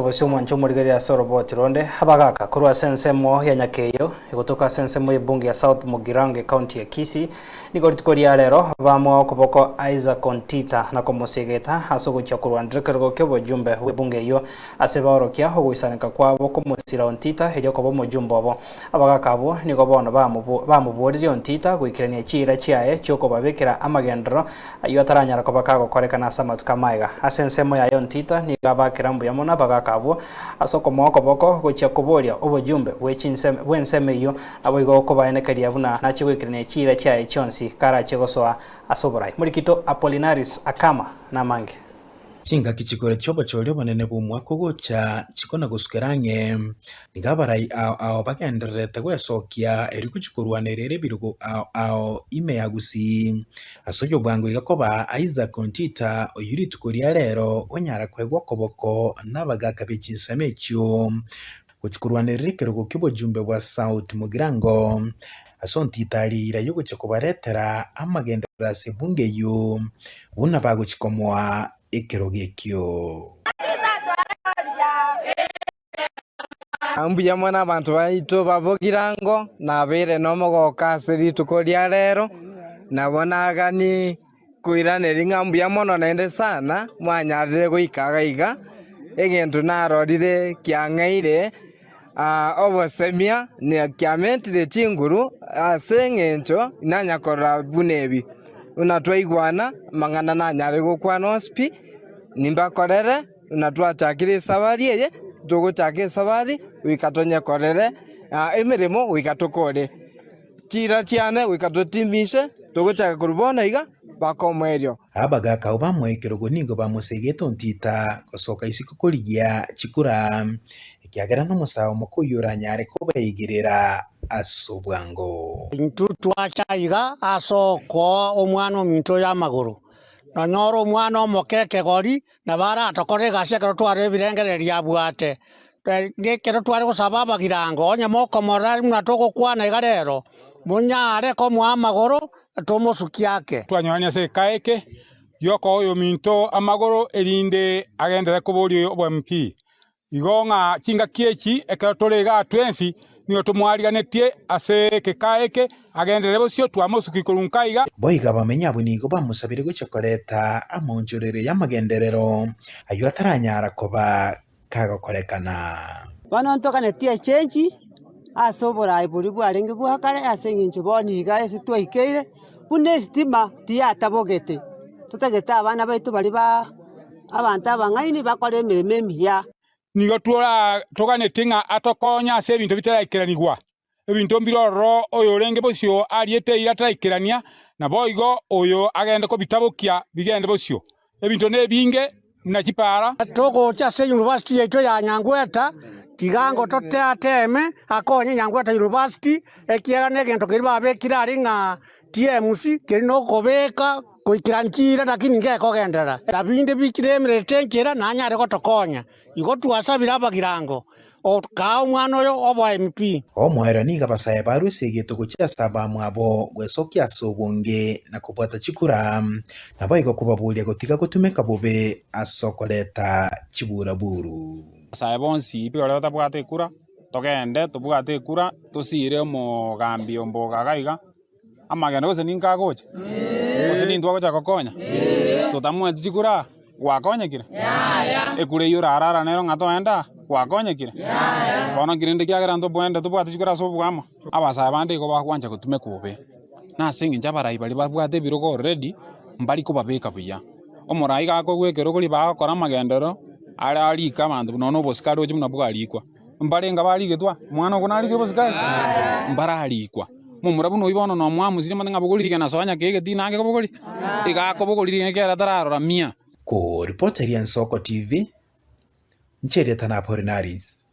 obosio omwanche omorigereria ase oroboti ronde, abagaka korwa ase ensemo ya Nyakeyo, egotoka ase ensemo y'ebunge ya South Mugirango ecounty ya Kisii, nigo rituko ria rero bamoa okoboko Isaac Ontita na komosegeta ase ogochia korwanera ekerogo ki'obojumbe bw'ebunge eyio ase baorokia ogoisaneka kwabo komosira Ontita erio koba omojumbe obo. Abagaka abwo nigo bono bamoboririe Ontita goikerania chiira chiaye chi'okobabekera amagenderero ayio ataranyara koba kagokorekana ase amatuko amaega. Ase ensemo yaye Ontita nigo abakera mbuya mono abagaka abwo ase okomoa okoboko gochia koboria obojumbe bw'ensemo eyio, naboigo kobaenekeria buna nachie goikerania chiira chiaye chionsi karachie gosoa ase oborai. Morikito Apollinaris Akama namange. Chingaki chikore chi'obochori obonene bw'omwaka ogocha chikona gosukera ang'e, nigo abarai ao ao bagendererete gwesokia erio gochia korwanerera ebirogo ao ao ime ya Gusii. Ase oyobwango iga koba Isaac Ontita oyio rituko ria rero onyara koegwa okoboko nabagaaka be chinsemo echio gochia korwanerera ekerogo ki'obojumbe bwa South Mugirango. Ase Ontita riira y'ogochia kobaretera amagenderero ase ebunge eyio, buna bagochia komoa ekerogo ekio. Mbuya mono abanto baito ba Bogirango, nabeire nomogooko ase rituko ria rero, nabo nagani koiraneria ng'a mbuya mono naende sana, mwanyarire goika iga iga, egento narorire kiang'eire obosemia na kiamentire chinguru ase eng'encho nanya korora buna ebi. Buna twaigwana, amang'ana nanyare gokwana onsi pi, nimbakorere buna twachakire esabari eye, togochaka esabari goika tonyekorere emeremo goika tokore. Chiira chiane goika totimishe, togochaka korwa bono iga mpaka omoerio. Abagaaka abwo bamoa ekerogo nigo bamosegete ontita gosoka isiko korigia chikura, ekiagera nomosae omoke oyio oranyare kobaigerera ase obwango. Intwe twacha iga ase okoa omwana ominto oyo amagoro, nonyore omwana omoke ekegori, nabo aratokore egasi ekero tware ebirengererio abwate. Nekero tware gosaba abagirango, onye mokomorora buna togokwana iga rero, monyare komoa amagoro, tomosukie ake. Twanyorania ase egeka eke giokoa oyominto amagoro, erinde agenderere koboria obo MP. Igo ng'a chingaki echi ekero tore igaa twensi, nigo tomoariganetie ase egeka eke, agenderere bosio, twamosukia korwa nka iga. Boigo abamenyi abwo nigo bamosabire gochia koreta amaonchorero y'amagenderero ayio ataranyara koba kagokorekana. Bono ntoganetie echenji ase oboraai boria bwarenge bwa kare ase eng'encho bono iga ase twaikeire, buna esitima tiyatabogete, totagete abana baito baria ba abanto abang'aini bakore emeremo emiya. Nigo toganetie ng'a atokonye ase ebinto bitaraikeranigwa, ebinto mbire ororo oyorenge bosio ariete eira ataraikerania, naboigo oyo agende kobitabokia bigende bosio. Ebinto nebinge buna chipaara. Togocha ase university yaito ya Nyangweta, tiga ango toteateme akonye Nyangweta University, ekiagera na egento keria babekire aria ng'a TMC, keria nokobeka goikerania chiira lakini ngekogenderera. Na binde bichiremerete enchera nanyare gotokonya. Igo twasabire abagirango, kaa omwana oyo obo MP. Omoerio nigo abasae barue esegeto gochia ase abamwabo gwesokia ase obonge na kobwata chikura, naboigo kobaboria gotiga gotumeka bobe ase okoreta chiburaburu. Abasae bonsi pi baria batabwate ekura, togende tobwate ekura, tosire omogambi omboga iga iga, amagena gose ninka agocha? Gose nintwe agocha gokonya? Totamoeti chikura aa, gwakonyekire? Ekura eywo orarara nero ng'a toende aa, gwakonyekire? Bono nki rende kiagera ntobwende tobwate chikura ase obwamo? Abasae bande igo bagwancha gotumekwa bobe, na ase eng'encho abarai baria babwate ebirogo already, mbari kobabeka buya. Omorai iga akogwa ekerogo ribaga gokora amagenderero, are arike abanto buna nonya obosikari roche buna bwarikwa. Mbarenga barigetwe aa? Omwana ogo narikire obosikari? Mbararikwa. Momura buna oyio bono nomwamusire omanyete ng'a bogori rigena soa nyakee egetii nange kobogori? Iga akobogori rigena ekero atararora mia. Koripoteria Ensoko TV, Inche erieta na Apolinaris.